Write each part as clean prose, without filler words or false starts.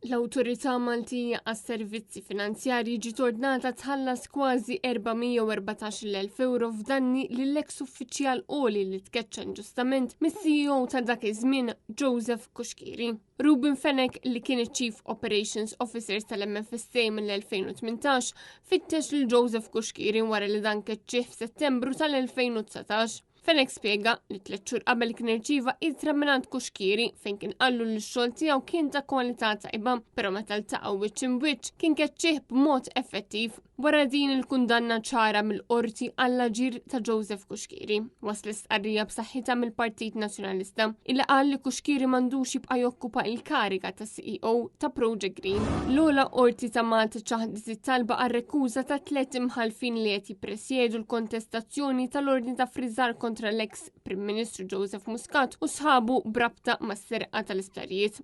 L-Awtorità Maltija għas-Servizzi Finanzjarji ġiet ordnata tħallas kważi 414,000 euro f'danni lill-eks uffiċjal għoli li tkeċċa inġustament mis-CEO ta' dak iż-żmien Joseph Cuschieri. Reuben Fenech li kien iċ-Chief Operations Officer tal-MFSA mill-2018 fittex lil Joseph Cuschieri wara li dan keċċih f'Settembru tal-2019. Fenech spjega li tliet xhur qabel kien irċieva ittra mingħand Cuschieri fejn kien qallu li x-xogħol tiegħu kien ta' kwalità tajba, però meta ltaqgħu wiċċ imbwiċċ kien keċċih b'mod effettiv. Wara din il-kundanna ċara mill-qorti għall-aġir ta' Joseph Cuschieri, waslet stqarrija b'saħħitha mill-Partit Nazzjonalista illi qal li Cuschieri m'għandux jibqa' jokkupa il-kariga ta' CEO ta' Project Green. L-ogħla qorti ta' Malta ċaħdet it-talba għar-rekuża ta' tliet imħallfin li qed jippresjedu l-kontestazzjoni tal-ordni ta' friżar kontra l-eks Prim Ministru Joseph Muscat u sħabu b'rabta mas-serqa tal-isptarijiet.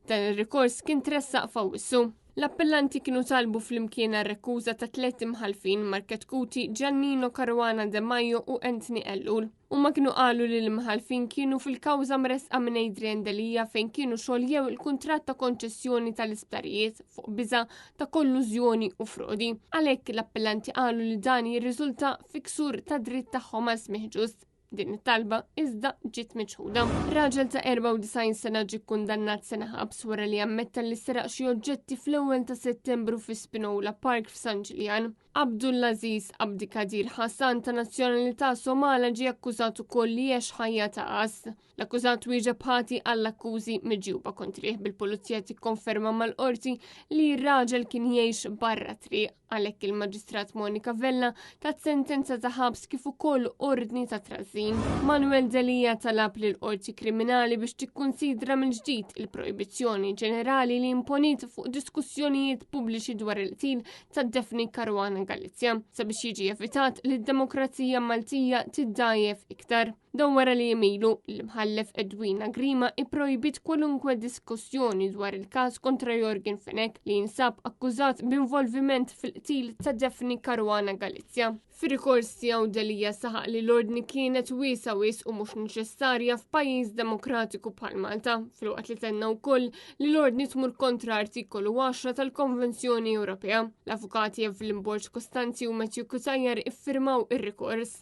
Dan ir-rikors kien tressaq f'Awwissu. L-appellanti kienu talbu flimkien għar-rekuża ta' tliet imħallfin Market Kuti, Giannino Caruana De Maio u Anthony Ellul. Huma kienu qalu li l-imħallfin kienu fil-kawża mressqa minn Adrian Delia fejn kienu xoljew il-kuntratt ta' konċessjoni tal-isptarijiet fuq biża' ta' kollużjoni u frodi. Għalhekk l-appellanti qalu li dan jirriżulta fi ksur ta' dritt tagħhom għal smigħ ġust. Din it-talba iżda ġiet miċħuda. Raġel ta' 94 sena ġie kundannat sena ħabs wara li ammetta li seraq xi oġġetti fl-ewwel ta' Settembru fi Spinola Park f'San Ġiljan. Abdulaziz Abdikadir Hassan ta' nazzjonalità Somala ġie akkużat ukoll li għex ħajja ta' għażż. L-akkużat wieġeb ħati għall-akkużi miġjuba kontrih bil-pulizija tikkonferma mal-qorti li r-raġel kien jgħix barra triq għalhekk il-Maġistrat Monica Vella tat sentenza ta' ħabs kif ukoll ordni ta' trażżin. Manuel Delia talab lil qorti kriminali biex tikkunsidra mill-ġdid il-projbizzjoni ġenerali li imponiet fuq diskussjonijiet pubbliċi dwar il-qtil ta' Daphne Caruana Galizia sabiex jiġi evitat li d-demokrazija Maltija tiddgħajjef iktar. Dan wara li jiem ilu l-imħallef Edwina Grima ipprojbit kwalunkwe diskussjoni dwar il-każ kontra Yorgen Fenech li jinsab akkużat b'involviment fil-qtil ta' Daphne Caruana Galizia. Fir-rikors tiegħu Delia saħaq li l-ordni kienet wiesgħa wisq u mhux neċessarja f'pajjiż demokratiku bħal Malta, filwaqt li tenna wkoll li l-ordni tmur kontra artikolu 10 tal-Konvenzjoni Ewropea. L-avukati Evelyn Borg Costanzi u Matthew Cutajar iffirmaw ir-rikors.